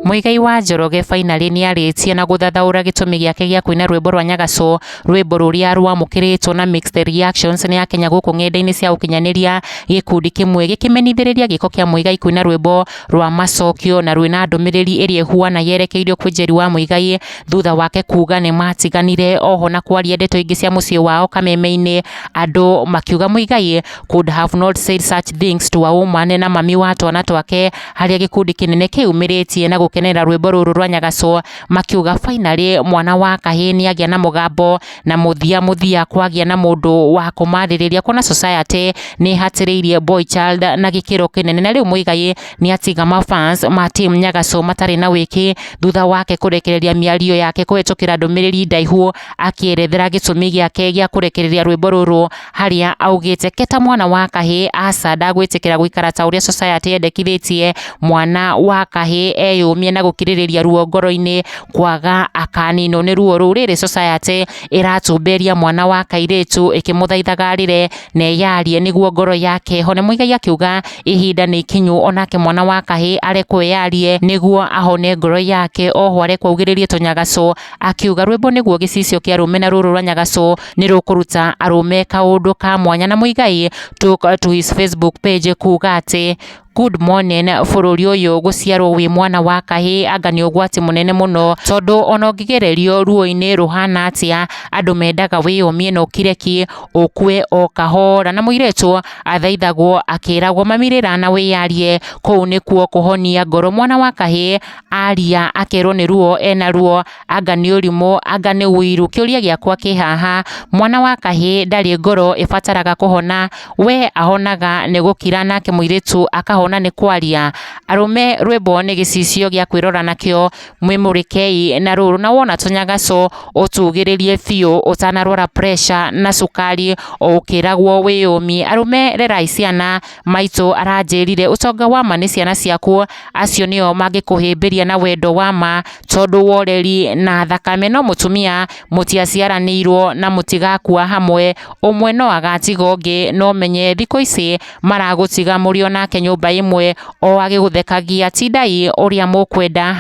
Muigai wa Njoroge finally nĩarĩtie na gũthathaũra gĩtũmi gĩake gĩa kũina rwĩmbo rwa Nyagaco, rwĩmbo rũrĩa rwamũkĩrĩtwo na mixed reactions nĩ akenya gũkũ ng'enda-inĩ cia ũkinyanĩria. Gĩkundi kĩmwe gĩkĩmenithĩrĩria gĩko kĩa Muigai kũina rwĩmbo rwa macokio na rwĩna ndũmĩrĩri ĩrĩa ĩhuana yerekeirio kwĩ Njeri wa Muigai thutha wake kuga nĩ matiganire, oho na kwaria ndeto ingĩ cia mũciĩ wao Kameme-inĩ. Andũ makiuga Muigai could have not said such things to a woman na mami wa twana twake, harĩa gĩkundi kĩnene kĩyumĩrĩtie na gũkenerera rwĩmbo rũrũ rwa Nyagaco, makiuga finally mwana wa kahĩĩ nĩagĩa na mũgambo na mũthia mũthia kwagĩa na mũndũ wa kũmarĩrĩria, kuona society nĩ ĩhatĩrĩirie boy child na gĩkĩro kĩnene. Na rĩu Muigai nĩatiga mafans ma team Nyagaco matarĩ na wĩki thutha wake kũrekereria mĩario yake kũhetũkĩra ndũmĩrĩri ndaihu akĩerethera gĩtũmi gĩake gĩa kũrekereria rwĩmbo rũrũ, harĩa augĩte keta mwana wa kahĩĩ aca ndagwĩtĩkĩra gũikara ta ũrĩa society yendekithĩtie mwana wa kahĩĩ eyũmie na gũkirĩrĩria ruo ngoro-inĩ kwaga akaninwo nĩ ruo rũu. Rĩrĩ society ĩratumberia mwana wa kairĩtu ĩkĩmũthaithaga arĩre na eyarie nĩguo ngoro yake ĩhone. Muigai akiuga ihinda nĩ ikinyu onake mwana wa kahĩĩ arekwo eyarie nĩguo ahone ngoro yake, oho arekwo augĩrĩrie tũnyagaco, akiuga rwĩmbo nĩguo gĩcicio kĩa arũme na rũrũ rwa Nyagaco nĩ rũkũruta arũme kaũndũ ka mwanya. Na Muigai took to his Facebook page kuga atĩ good morning bũrũri ũyũ, gũciarwo wĩ mwana wa kahĩĩ anga nĩ ũgwati mũnene mũno, tondũ ona ũngĩgererio ruo-inĩ rũhana atĩa, andũ mendaga wĩyũmie na ũkire ki ũkue o kahora. Na mũirĩtu athaithagwo akĩragwo mamirĩra na wĩyarie, kũu nĩkuo kũhonia ngoro. Mwana wa kahĩĩ aria akerwo nĩ ruo ena ruo, anga nĩ ũrimũ, anga nĩ ũiru. Kĩũria gĩakwa kĩ haha, mwana wa kahĩĩ ndarĩ ngoro ĩbataraga kũhona, we ahonaga nĩ gũkira nake mũirĩtu akahona nĩ kwaria. Arũme rwĩmbo nĩ gĩcicio gĩa kwĩrora nakĩo, mwĩmũrĩkei na rũrũ, na wona tũnyagaco ũtugĩrĩrie biũ ũtanarwara pressure na cukari o ũkĩragwo wĩyũmie. Arũme rerai ciana, maitũ aranjĩrire ũtonga wa ma nĩ ciana ciaku, acio nĩo mangĩkũhĩmbĩria na wendo wa ma tondũ woreri na thakame, no mũtumia mũtiaciaranĩirwo na mũtigakua hamwe, ũmwe no agatiga ũngĩ, no menye thikũ ici maragũtiga mũrĩ o nake nyũmba ĩmwe o agĩgũthekagia. Tindai ũrĩa mũkwenda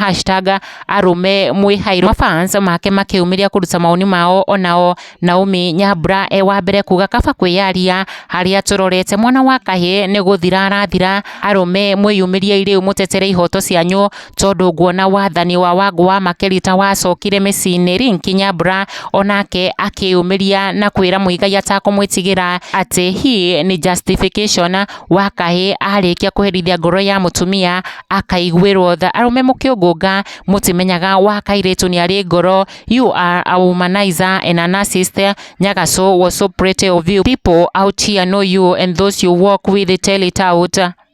#arũme mwĩ hairũ. Mafans make makĩyumĩria kũruta mawoni mao onao. Naomi Nyambura e wa mbere kuga kaba kwĩyaria harĩa tũrorete mwana wa kahĩĩ nĩ gũthira arathira, arũme mwĩyumĩriei rĩu mũtetere ihoto cianyu tondũ nguona wathani wa Wangũ wa Makeri ta wacokire mĩciĩ-inĩ. Rinki Nyambura onake akĩyumĩria na kwĩra Muigai atakũmwĩtigĩra atĩ hii ni justification wa kahĩĩ arĩkia kũherithia ngoro ya mũtumia akaiguĩrwo tha. Arũme mũkĩũngũnga mũtimenyaga wa kairĩtu nĩ arĩ ngoro, you are a womanizer and a narcissist. Nyagaco was so pretty of you, people out here know you and those you work with, tell it out.